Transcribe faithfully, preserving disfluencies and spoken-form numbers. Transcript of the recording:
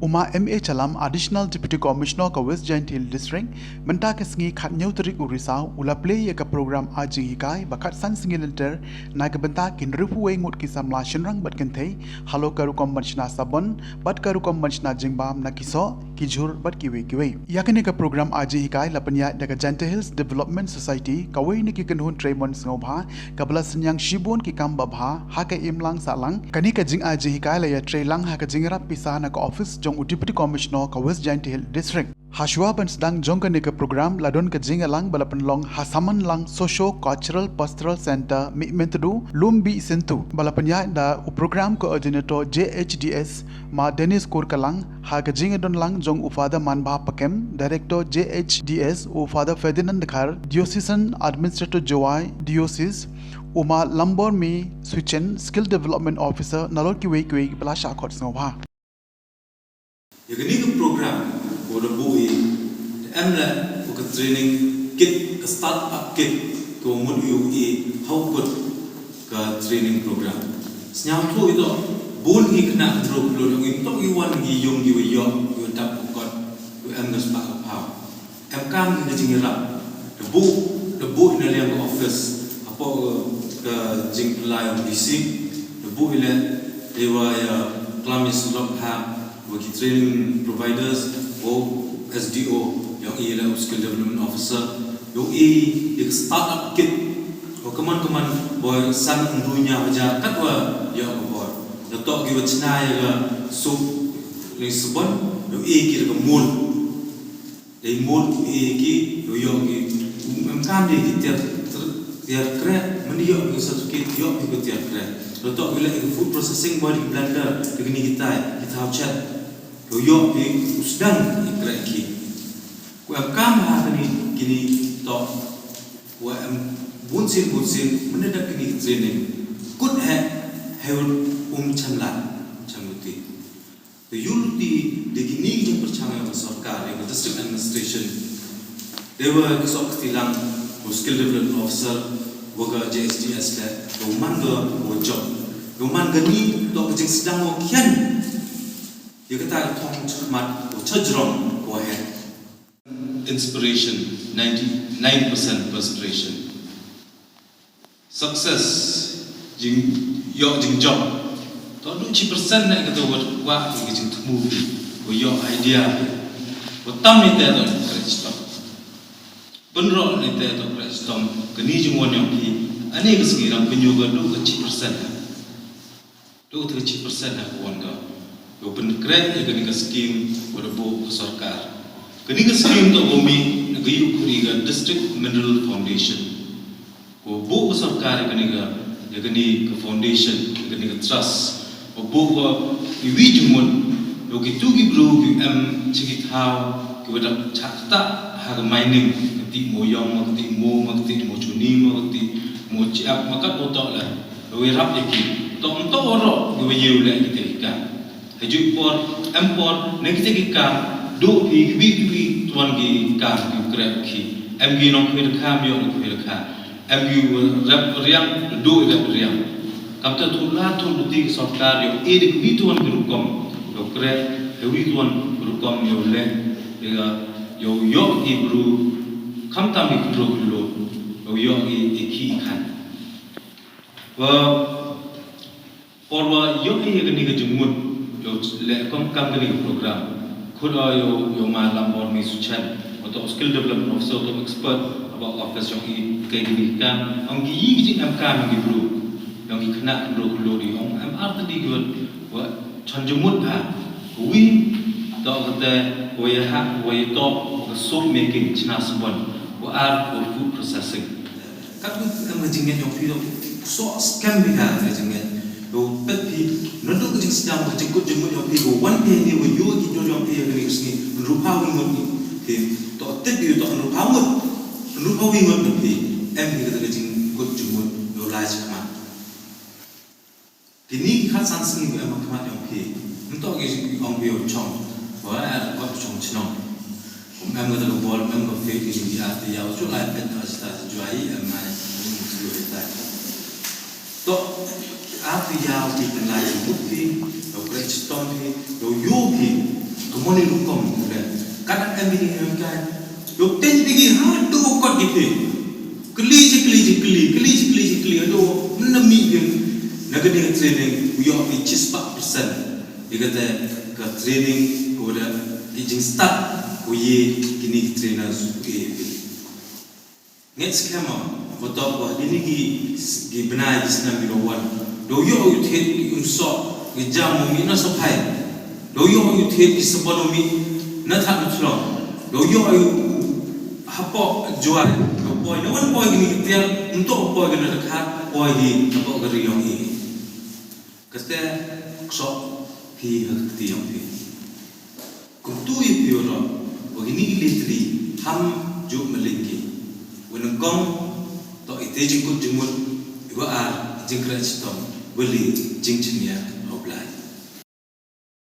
U Ma M A Chalam, Additional Deputy Commissioner ka West Jaintia Hills District, mynta ka sngi khathynñiew tarik u Risaw, u la plie ïa ka program ai jinghikai ba khatsan sngi lynter na ka bynta ki hynriewphew wei ngut ki samla shynrang bad kynthei halor ka rukom ban shna sabon bad ka rukom ban shna jingbam na ki soh, ki jhur bad kiwei kiwei. Ïa kane ka program ai jinghikai la pynïaid da ka Jaintia Hills Development Society, kawei na ki kynhun treimon sngewbha kaba la synñiang shibun ki kam babha ha ka imlang sahlang. Kane ka jingai jinghikai la ïatreilang ha ka jingïarap pisa na ka ophis jong u Deputy Commissioner ka West Jaintia Hills District. Hashwa ban sdang jong kane ka program la don ka jingïalang ba la pynlong ha Samanlang Socio Cultural Pastoral Centre, Mihmyntdu, Lumbih Syntu, ba la pynïaid da u program coordinator J H D S, Ma Dennis Kurkalang, ha ka jingïadonlang jong u Father Manbha Pakem, Director J H D S, u Father Ferdinand Dkhar, Diocesan Administrator Jowai Diocese, u Ma Lambor Mi Suchen, Skill Development Officer, nalor kiwei kiwei ba la shah khot sngewbha. Ïa kane ka program ko da buh i, da em leh ko ka training kit, ka start up kit, ko mut ïa u i how kut ka training program. Sñiawthuh ito, bun ki khynnah ki briew ki lut, ito ki wan ki yung ki wa ïoh, ki wa dap ka kot, ki wa em ka spah ka phaw. Em kam ki ka jingïarap. Da buh, da buh na liang ka office, hapoh ka jingpyllait ong D C, da buh i leh, da wa ïa klam ïa slot ha wa ki training providers, wa S D O, ïa i leh u skill development officer, ïa i ïa ka startup kit, wa kaman kaman, wa san ynru ynñiaw hajar, kat wa ïa ka bor. Da toh ki wa chna ïa ka soup, leng sabon, ïa i ki da ka mold. Dei mut u e ki, u ïoh ki, u em kam dei ki tiar, tiar kreh, mani ïoh ki certificate, ïoh ki tiar kreh. Lo tok ki leh ki food processing body blender, ki kini ki tai, ki thaw chet. Lo ïoh ki u sdang ki kreh ki. Ku em kam ha kini, kini tok. Ku em bun sien, bun sien, mani da kini ki training. Kut he, he um chan la, chan muti. Te ïuh luti de kini ki jingpyrshang ïa ka sorkar, ïa ka district administration. Dei wa ka sop kti lang u skill development officer wa ka J H D S le, u man ka wa job. U man ka ni to ka jingsdang wa khian. Ïa kata ka thong chakmat wa chajrong wa he. Inspiration, ninety-nine percent perspiration. Success, jing, ïoh jingjop. To du chi percent ne kata wat kwah ki jingthmu ki, wa ïoh idea ki. Wa tam ni te to kreh chitom. Pynroh ni te to kreh chitom, kani jingwan ïong ki, ani ka sngi ram kynyu ka du ka chi percent. Duk te ka chi percent ha ka wan ka. Ka pynkreh ïa kani ka skim ka da buh ka sorkar. Kani ka skim to ka mih na ka ïuh khuri ka District Mineral Foundation. Ka buh ka sorkar ïa kani ka, ïa kani ka foundation, ïa kani ka trust. Ka buh ka iwi jingmut. Ïa kitu ki bru ki em chi ki thaw ki wa da chah ktah ha ka mining. Ka ti mo yong ma, ka ti mo ma, ka ti mo chuni ma, ka ti mo chiap ma, kat bo to la. Ka wei rap ïa ki. To, to ro, ka wei ïew leh kita ki kam. Ha ju por, em por, ne kita ki kam, du ki, ki wi, ki wi, tuan ki kam, ki kreh ki. Em ki nong khui da kam, ïoh nong khui da kam. Em ki rep riang, du rep riang. Kam ta tu la tu luti ki sorkar, ïoh e de ki wi tuan ki rukom. Ïoh kreh, ki wi tuan ki rukom, ïoh leh, ïoh, ïoh ki bru. Kam tam ki bru ki lo, ïoh, ïoh ki, ki khan. Wa, por wa ïoh ïa kani ka jingmut, ïoh leh kam kam kani ka program. Khut ïoh, ïoh ma Lambor Mi Suchen, wa to skill development officer, to expert, about office ïoh i kai kani ka kam, ong ki yi ki jing em kam ïoh ki bru, ïoh ki khynnah bru ki lo di ong, em ar tadi ki wat, wa chan jingmut ha, wi, to kata, wa ïa ha, wa ïa to, wa ka soap making, chna sabon, wa ar, wa food processing. Katkum em ka jingngeit jong phi, to soh skhem phi ka jingngeit. To peit phi, naduh ka jingsdang ka jingkut jingmut jong phi, ko wan phi ni, wa ïoh ki jingmut jong phi ha kane ka sngi, hynriewphew ngut ni phi. To tip phi, to hynriewphew ngut, hynriewphew ngut ni phi. Em phi kata ka jingkut jingmut, to lai shakhmat. Kine ki khatsan sngi ba em ha khmat jong phi. Ym toh ki ong phi u chong. Ba em kot chong chnong. Kum em ka da ka bor, em ka phi ki jingïa ti ïa u chu lai pet na sta jua i em ai. Ym ju hi tai. To ar phi ïa phi kan lai mut phi. Ïa u kreh chitom phi. Ïa u ïoh phi. Kumno rukom pule. Kan em bini em kai. Dok ten bigi ha do kot di phi. Kli ji kli ji kli, kli ji kli ji kli, ado, mna mi phi. Na kani ka training, u ïoh phi chispah percent. Ïa kata ka training, ko da ki jingstad, ko ye, kini ki trainers, ko ye phi. Ngeit skhem mo, ba to ba kini ki, ki bnai ki snem ki la wan. Da ïoh u thied ki umsoh, ki jam mo mi na sophai. Da ïoh u thied ki sabon mo mi na thad na thlong. Da ïoh u hapoh Jowai, da poi, na wan poi kini ki tiar, um to poi kini ki khat, poi ki hapoh ka ri yong i. Kata ksoh phi ha kti yong phi. Kumtu ïa phi ro, wa kini ki le tri, ham ju maling ki. Wa nyngkong, to ite jingkut jingmut, wa ar, jingkren chitom, wa le, jingchynniar, ha u Blai.